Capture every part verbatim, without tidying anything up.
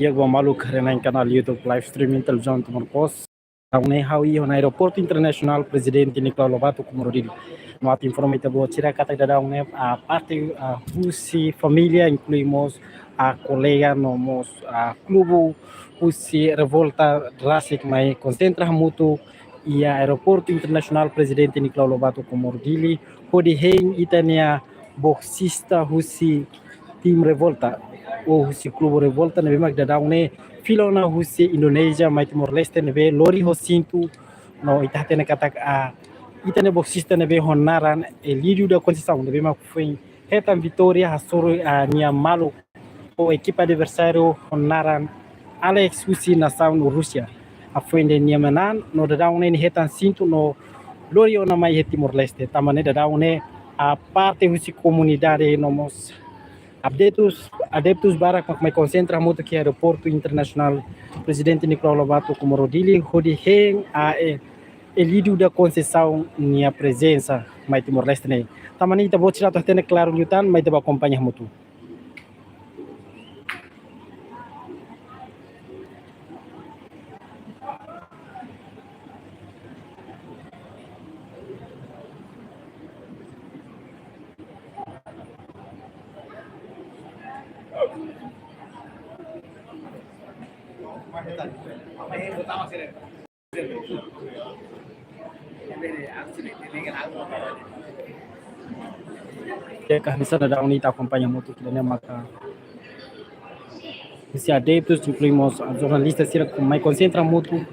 Di'ak ba maluk haree-na'in kanál YouTube live streaming Televizaun Timor Post. Daudaun ne'e ha'u iha ona Aeroportu Internasionál Prezidente Nicolau Lobato Comoro Dili. No atu informa ita-boot sira katak daudaun ne'e, ah, parte, ah, husi família, inklui mós, ah, kolega no mós, ah, klubu husi Revolta rasik mai konsentra hamutuk iha Aeroportu Internasionál Prezidente Nicolau Lobato Comoro Dili, hodi hein ita-nia boksista husi tim Revolta, ou husi klubu Revolta, ne'ebé mak daudaun ne'e fila ona husi Indonézia mai Timor-Leste, ne'ebé lori ho sintu, no ita hatene katak, ah, ita-nia boksista ne'ebé ho naran Elídio da Conceição, ne'ebé mak foin hetan vitória hasoru, ah, nia maluk ou ekipa adversáriu ho naran Alex husi nasaun Rúsia. Hafoin de'it nia manán, no daudaun ne'e nia hetan sintu no lori ona mai iha Timor-Leste. Tanba ne'e daudaun ne'e, ah, parte husi komunidade no mós adeptus, adeptus barak mak mai konsentra hamutuk iha Aeroportu Internasionál Prezidente Nicolau Lobato Comoro Dili, hodi hein, ah, eh, Elídio da Conceição nia prezensa mai Timor-Leste ne'e. Tanba ne'e ita-boot sira atu hatene klaru liután, mai ita bá akompaña hamutuk. Di'ak, hanesan daudaun ne'e ita akompaña hamutuk, ida-ne'e maka husi adeptus, inklui mós, ah, jornalista sira mai konsentra hamutuk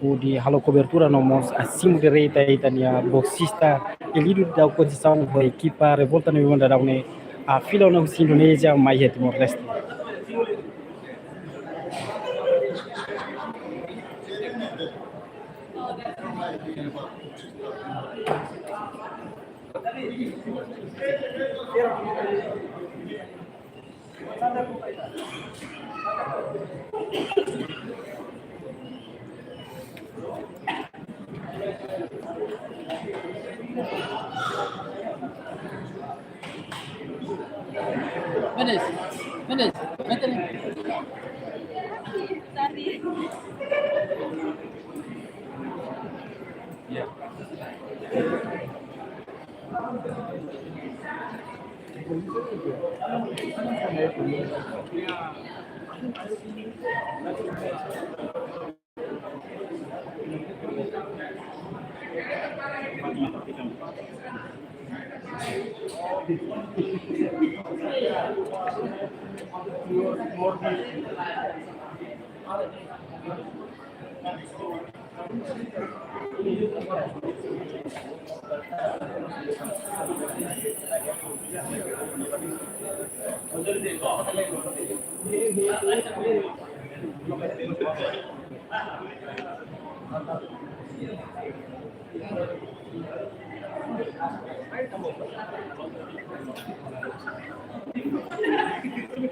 hodi halo kobertura no mós, ah, simu direta ita-nia boksista Elídio da Conceição ho ekipa Revolta ne'ebé mak daudaun ne'e, ah, fila ona husi Indonézia mai iha Timor-Leste. Menes, menes, menes.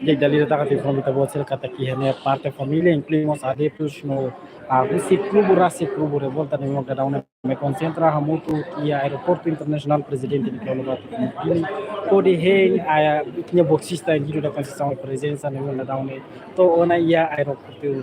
Di'ak, dala ida taka te informa ita-boot sira katak iha ne'e parte família, inklui mós adeptus no, ah, husi klubu rasik, klubu Revolta ne'ebé mak daudaun ne'e mai konsentra hamutuk iha Aeroportu Internasionál Prezidente Nicolau Lobato Comoro Dili, hodi hein, ah, nia boksista Elídio da Conceição prezensa ne'ebé mak daudaun ne'e to'o ona iha aeroportu.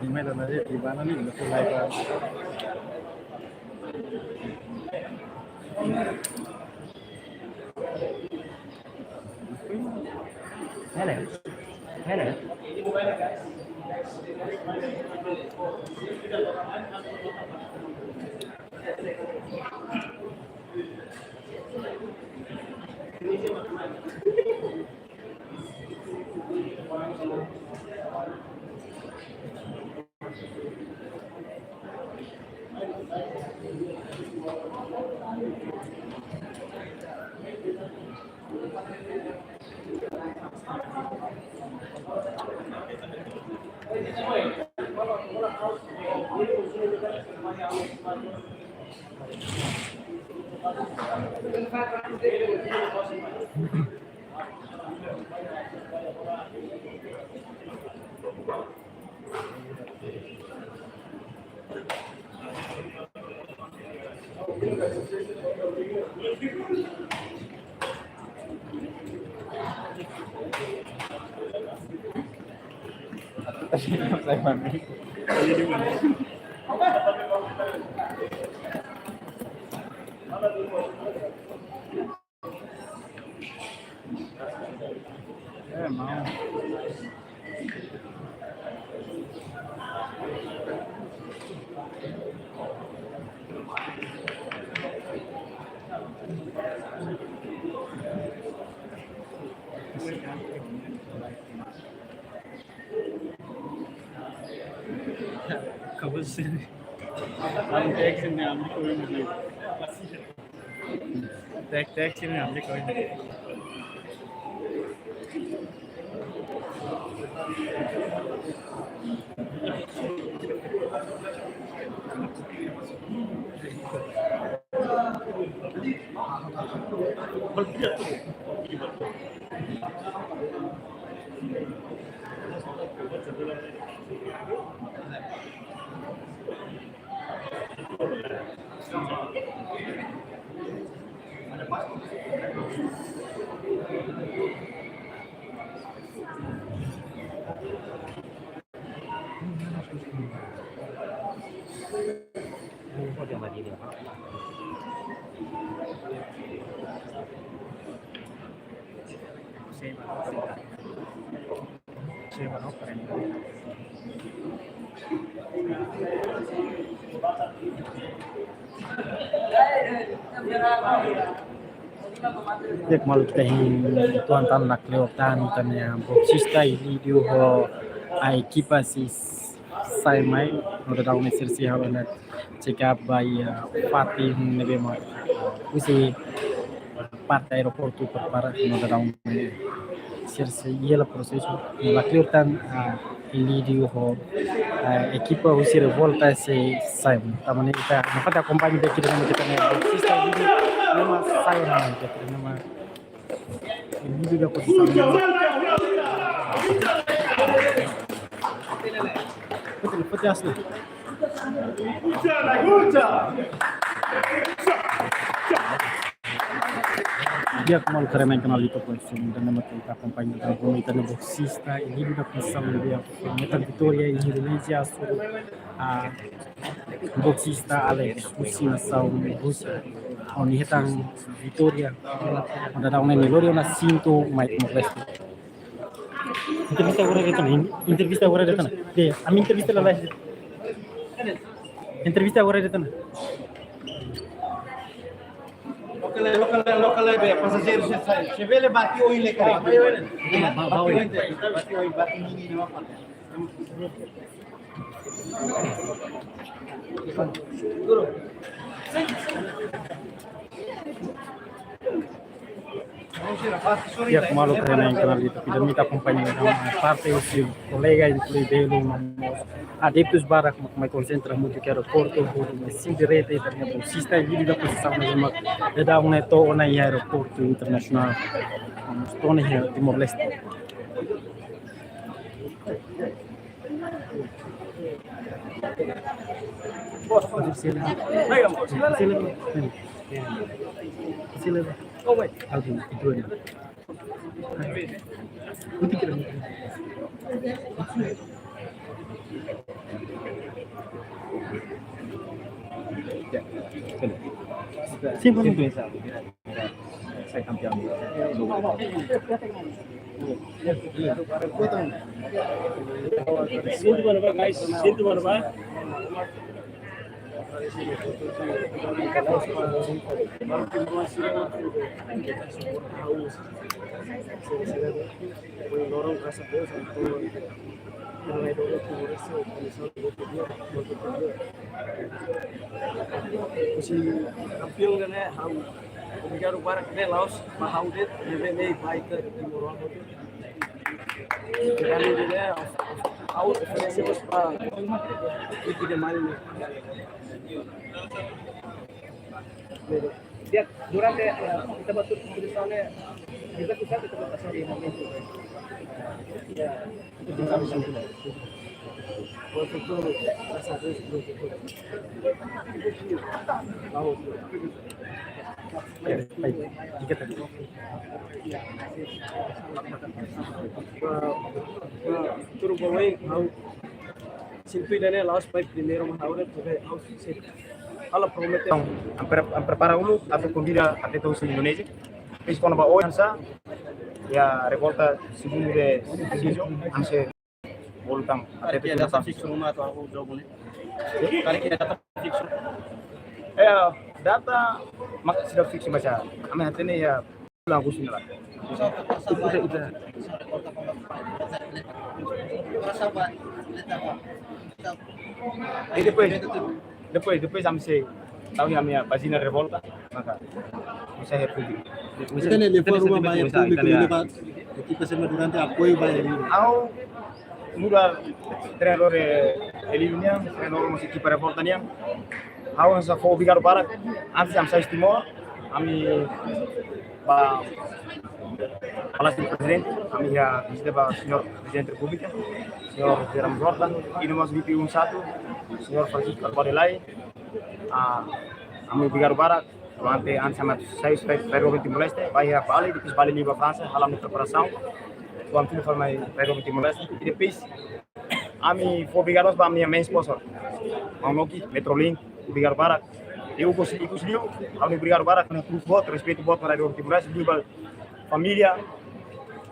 Email na dia di mana ni? Betul live kan? Hello. Hello. Acabou de ser. Lá no Texas, né? Tek tek sini ambil koin. Di'ak, maluk, ita hein uitoan tan lakleur tan ita-nia boksista Ilídio ho, ah, ekipa sei sai mai, no daudaun ne'e sira sei halo ona check up ba iha, ah, fatin ne'ebé mak husi parte aeroportu prepara, no daudaun ne'e sira sei iha hela prosesu, no lakleur tan, ah, Ilídio ho, ah, ekipa husi Revolta sei sai. Tanba ne'e ita nafatin akompaña ba ita-nia boksista Ilídio, ne'e mak sai ona, ne'e mak Ilídio da posisaun. Foti, foti asli. Di'ak, maluk, haree mai kanál YouTube Voice, ita-nia akompaña ita-nia boksista Ilídio da posisaun ne'ebé hetan vitória iha Indonézia, hasoru, ah, boksista Alex husi nasaun Rúsia. Nia hetan vitória. No daudaun ne'e nia lori ona sintu mai Timor-Leste. Entrevista agora de'it ona, entrevista agora de'it ona. Be, ami entrevista lalais. Entrevista agora de'it ona. Lokál, lokál, lokál, be, pasajeiru sei sai. Se bele bati oin lai karik. Ba, ba, ba, bati oin, bati oin, bati nini, no apa. Di'ak, maluk rona iha kanál YouTube, ita akompaña ona parte husi kolega, inklui belun no mós adeptus barak mak mai konsentra hamutuk iha aeroportu, hodi mai simu direta ita-nia bolsista, i vídeo da posisaun ne'ebé mak daudaun ne'e to'o ona iha aeroportu internasionál, to'o ona iha Timor-Leste. Sim, vamos. Sai campeão. Sinto, mano, vai, guys. Sinto, mano, vai. Foi loron, graças a Deus, então, pelo menos eu tive essa condição de outro dia, outro dia. Husi kampeaun ne'e, ha'u obrigadu barak ne'e la'ós ba ha'u de'it, ne'ebé ne'e ba ita Timoroan hotu. Obrigadu ne'e, ha'u oferese mós ba ekipa de Mali ne'e. Di'ak, durante, eh, ita-boot kompetisaun ne'e, ita-boot saida ita-boot hasoru iha momentu ne'e? Ya. Tudo bom, hein? Ha'u sinto ida-ne'e la'ós ba primeiru, mas ha'u de'it, ha'u sei, ha'u la promete. Entaun, ami pre-, ami prepara uluk atu konvida atleta husi Indonézia. Depois, kuandu ba oin hanesan, iha Revolta segundu de Sijo, ami sei bolu tan atleta. Karik iha data fiksu ruma atu jogu ne'e? Karik iha data fiksu? Eh, data mak seidauk fiksu, maibé ami hatene iha bulan Agostu ne'e lae. Ita, ita. I depois, depois, depois ami sei tau iha ami-nia pájina Revolta, maka ami sei publika. Ita-nia liafuan ruma ba iha públiku, ita-nia liafuan ba ekipa sira durante apoiu ba Elírio. Ha'u nu'udar treinadór, eh, Elírio nian, treinadór mós ekipa Revolta nian. Ha'u hanesan fó obrigadu barak, antes ami sai husi Timor, ami ba Palásiu Prezidente, ami iha vizita ba Señór Prezidente Repúblika, Señór José Ramos Horta, i no mós V P um satu, Señór Francisco Carvalho Lai, ah, ami obrigadu barak, durante antes ami sai husi Raid Government Timor-Leste, ba iha Bali, depois Bali liu ba Fransa, halo ami-nia preparasaun, atu ami fila fali mai Raid Government Timor-Leste, i depois, ami fó obrigadu ba ami-nia main sponsor, Maun Noki, Metrolink, obrigadu barak. I ikus, ikus liu, ami obrigadu barak, ha'u-nia proof boot, respeitu boot ba Raid Government Timor-Leste, liu ba família,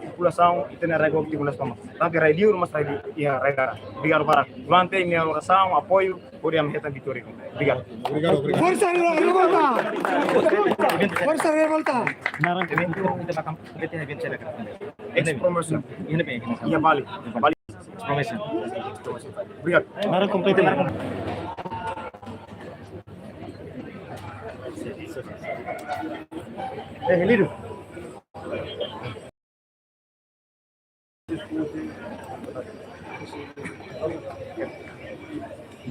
populasaun, i ita-nia Raid Government Timor-Leste tomak. Tantu rai liur, mas rai liur, iha rai laran. Obrigadu barak. Durante imi-nia orasaun, apoiu, hodi ami hetan vitória. Obrigadu. Obrigadu, obrigadu. Forsa Revolta! Forsa Revolta! Naran, ex-promotion. Iha Bali. Bali. Ex-promotion. Obrigadu. Naran kompletu, naran kompletu. Eh, Helido.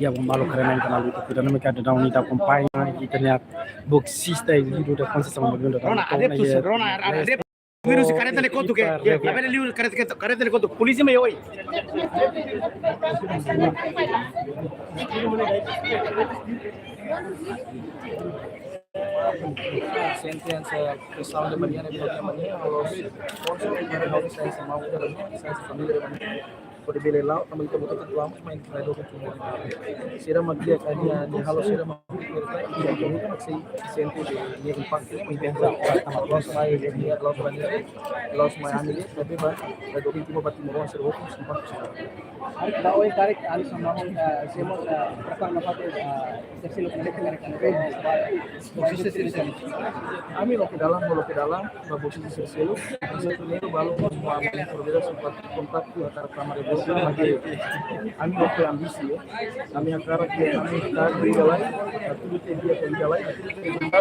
Di'ak, maluk rona iha kanál YouTube, ita-nia mereka daudaun ita akompaña, ita-nia boksista Helido da Conceição, Helido da Rona, Conceição, adeptus, ya. Rona, adeptus. Vírus kareta ne'e kotuk, ke? Labele liu kareta, kareta ne'e kotuk. Polísia mai oin. Sente hanesan presaun de manhã, de manhã, halo forsa, halo hanesan mau, hanesan família de manhã. Hodi bele la'o, tanba ita buka tuan, mas main traidór ke tuan. Sira mak di'ak, nia, nia halo sira mak di'ak, nia mak sei sente nia impaktu, nia impaktu. Loos mai, nia loos mai, loos mai ami, tapi ba, traidór ke tuan, ba timoroan sira hotu, impaktu sira. Ba oin karik, ami sama, eh, semo, eh, prepara nafatin, eh, terseluk, karik, karik, karik. Ami loke dalan, loke dalan, ba boksista sira seluk. Primeiru balu mós ba ami, primeiru sempat kontak ku akar kamar ibu. Ami loke ambisi, ya. Ami hakarak ke ami hakarak liga lai, atu te dia ke liga lai, atu te dia.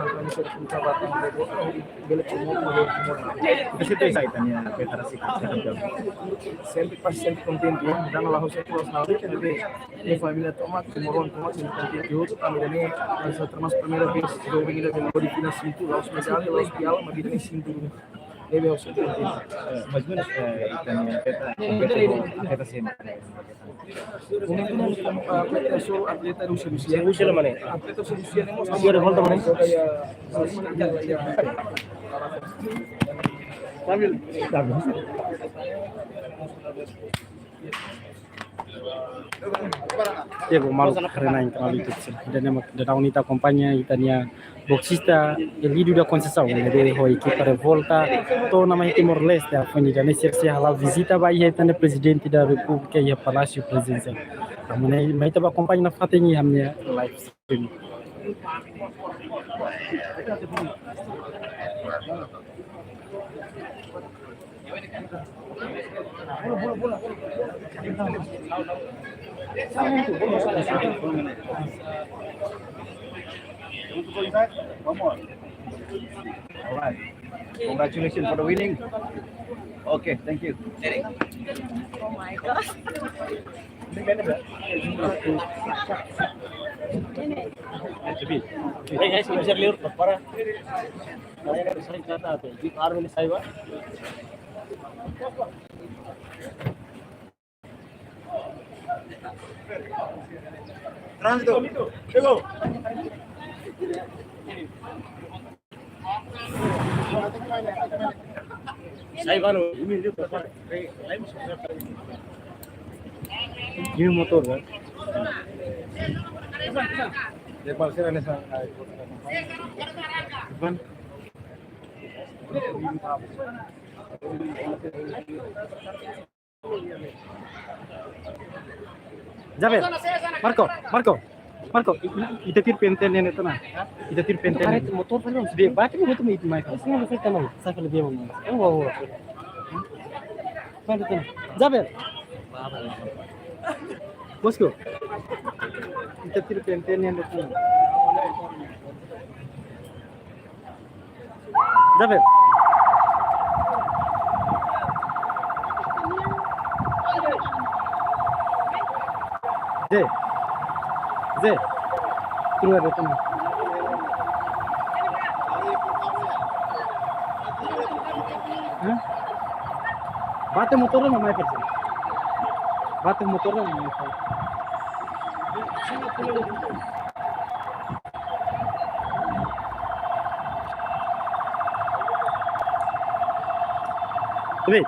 Santa Cruz, Santa Cruz, Santa Cruz. Ita sente sai ita-nia peta rasik, sente kontente, ya. Dana la hosi terus na, ita-nia família tomak, timoroan tomak, sente kontente hotu, tanba ida-ne'e, ida-ne'e termasuk primeira vez, joven ida-ne'e bele bá final sintu, la'ós medalla, la'ós piala, mas ida-ne'e sintu. Ne'ebé hosi kontente. Eh, mais ou menos, eh, ita-nia peta, peta, peta sente. Momentu ne'e, ah, atleta só, atleta Rúsia, Rúsia. Rúsia la mana? Atleta Rúsia, Rúsia ne'e mós. Rúsia revolta mana? Stabil, stabil. Diego, maluk, karena yang terlalu itu kecil. Dan yang, dan tahun ini kita akompaña, ita-nia boksista Elidio da Conceição, ne'ebé ho ekipa Revolta, to'o ona mai Timor-Leste, foin ida-ne'e sira sei hala'o vizita ba iha ita-nia Prezidente da Repúblika iha Palásiu Prezidensiál. Ami-nia, mai ita bá akompaña nafatin iha ami-nia live stream. All right. Congratulations for the winning. Okay, thank you. Oh my God. Hey, guys, ini bisa liur, para. Saya kata, di army ini saya, Pak. Tránsito, chegou. Sai, mano, ini dia, Pak. Ini motor, kan? Dia parkir ada sa-, Ivan. Jaber, Marco, Marco, Marco, i-, i-, ita tuir penten ne'e tiha ona. Ita tuir penten ne'e. Motor fali. Be, bate motor mai, mai. Sai fali, sai fali, be, mai. Oh, oh, oh. Fali tiha ona. Jaber. Bosco. Ita tuir penten ne'e tiha ona. Jaber. Ze. Ze. Keluar dari sana. Hah? Bate motor la mai persen. Bate motor la mai persen. Wait,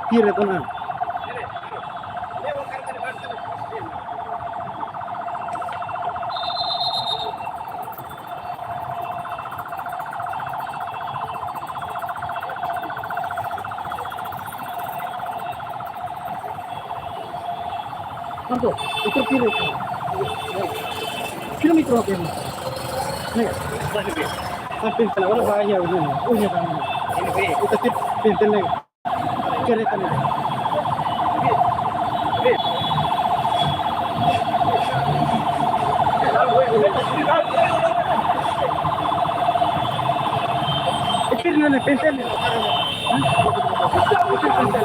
tira tiha ona. Tanto, itu kiri. Kiri mikro apa ini? Nih, sampai sana, orang bahaya ini. Oh, ini kan. Ini, itu tip pintu nih. Kiri kan. Itu mana pintu? Hah? Itu pintu.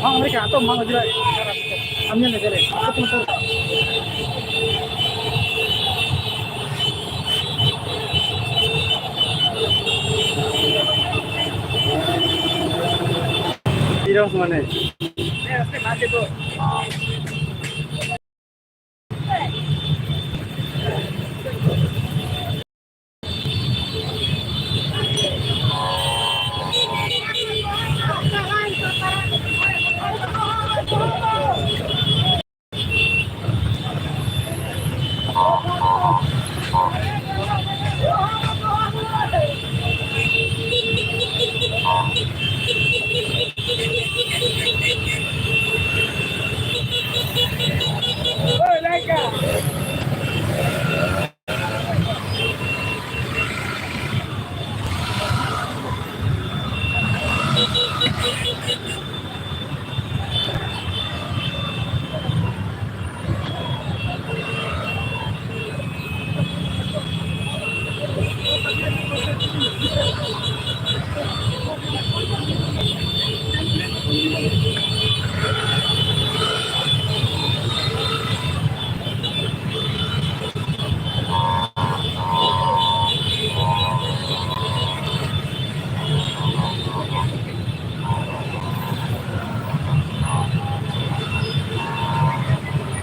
Mang mereka atau mang juga. Amnya nggak ada. Betul, betul. Tidak, mana? Ya, pasti mati tuh.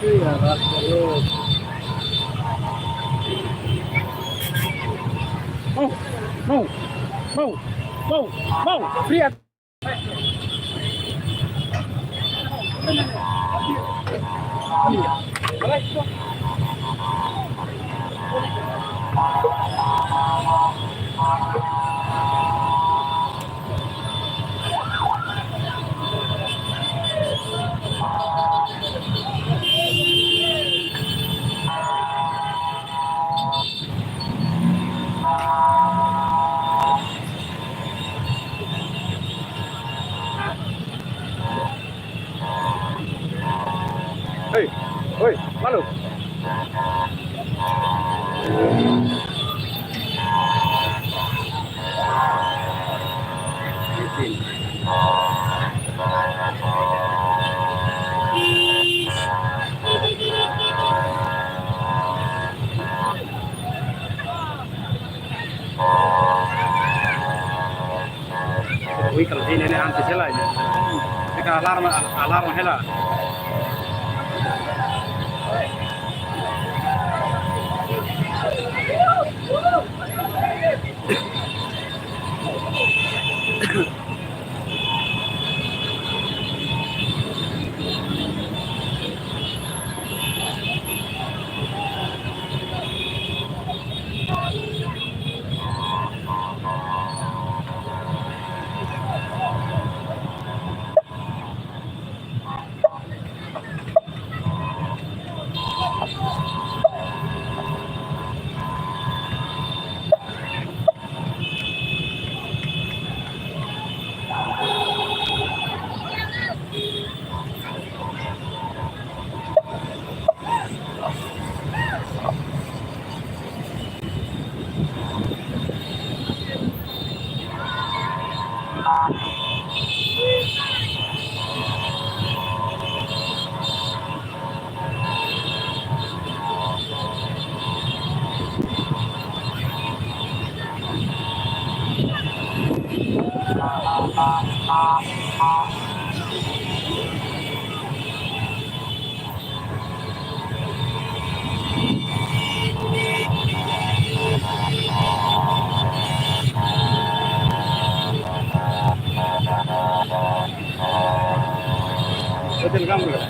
Iya, Mas, terus. Mau, mau, mau, mau, mau, lihat. Hei, hoi, malu. Ui, kalau ini, ini anti sela ini. Ini kan alarm, alarm hela. Hotel Gambir.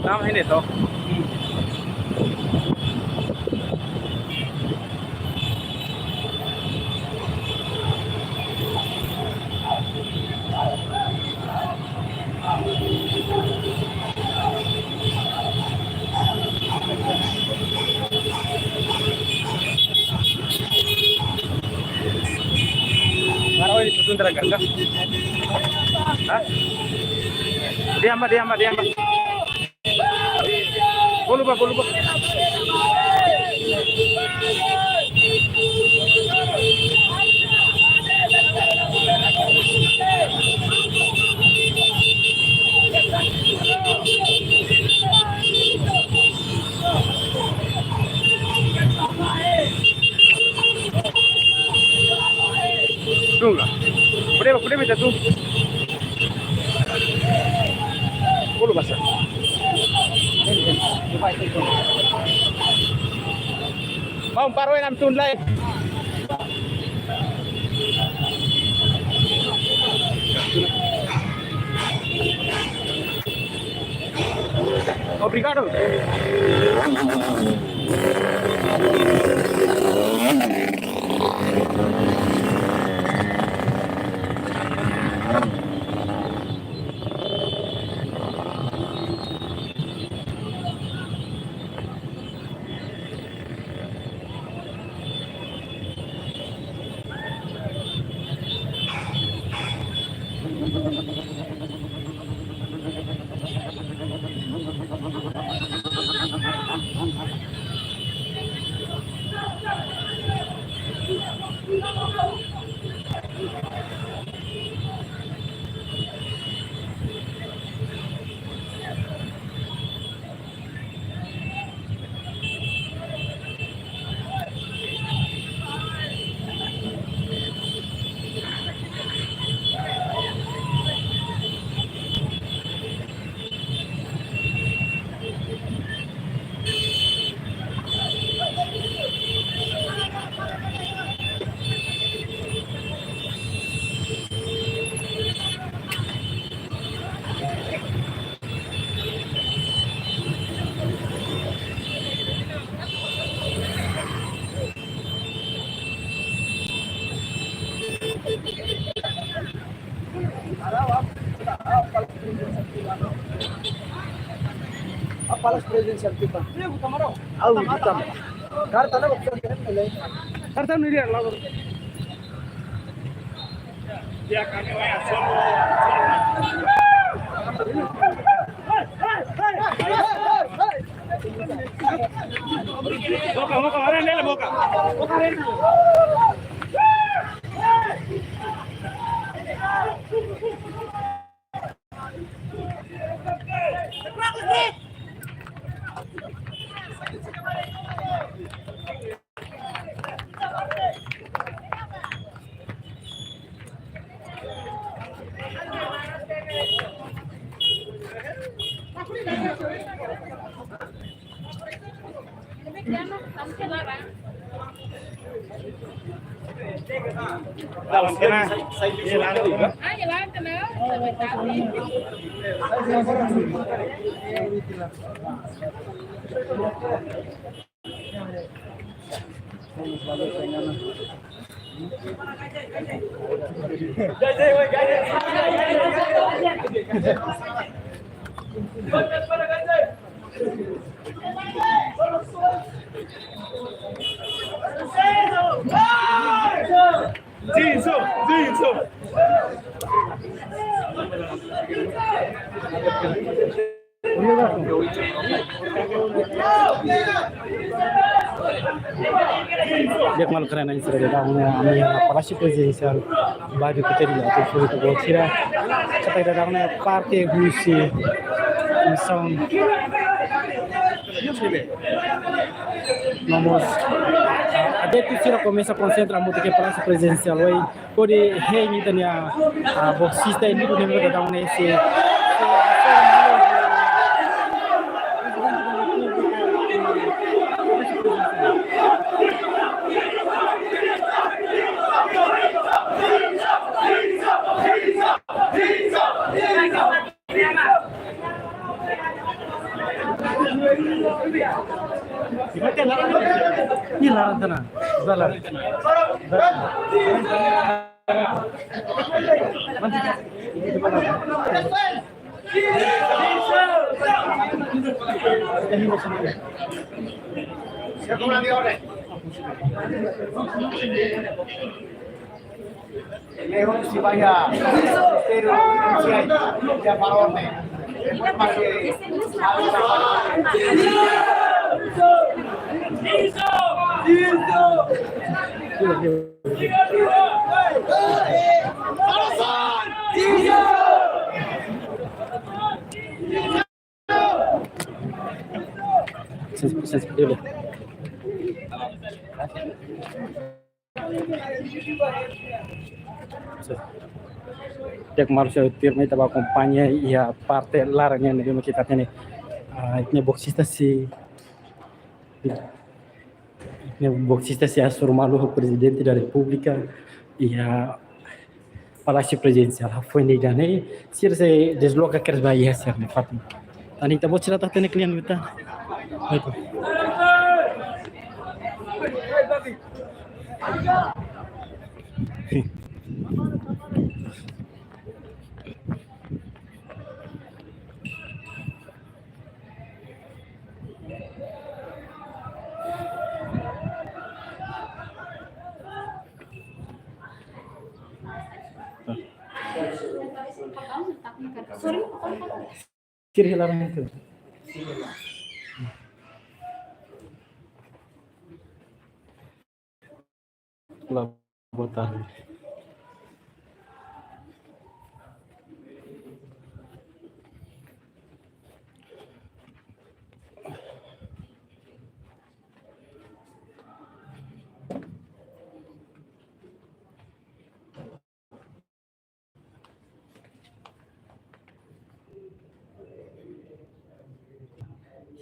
Tama hene to. Entra, Kaka. Hah? Diam, Pak, diam, Pak, diam, Pak. Bolu, Pak, bolu, Pak. Tunga. Pode, pode meter tu. Bolu basa. Mau paro enam tun lai. Obrigado. Apa las presencia kita? Au, kita. Karta na bakal keren nilai. Karta nilai lah. Boka, boka, arena, boka. Di'ak maluk, karena ini sudah datang, ya, ami iha Palásiu Prezidensiál, bairru Kuteri, atu fui tu botira. Kata ida datang, ya, parte husi misaun. No mós, ah, adeptu sira komesa konsentra hamutuk iha Palásiu Prezidensiál, wei. Hodi hein ita-nia, ah, bolsista, e livru ne'ebé mak daudaun ne'e sei, sei, Ih, laran tana. Zala. Leon se vai a Ministério Policial de Farone. Depois mais Di'ak, maluk sira, tuirmai ita bá akompaña iha parte laran ne'ebé mak ita hatene, ah, ita-nia boksista sei, ita-nia boksista sei hasoru malu ho Prezidente da Repúblika iha Palásiu Prezidensiál. Hafoin ida-ne'e sira sei desloka kedas ba iha sira-nia fatin. Tan ita-boot sira atu hatene kle'an liután. Baik. Sira iha laran ne'e. Olá, boa tarde.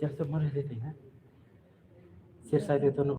Sira sai de'it ona. Sira sai de'it ona.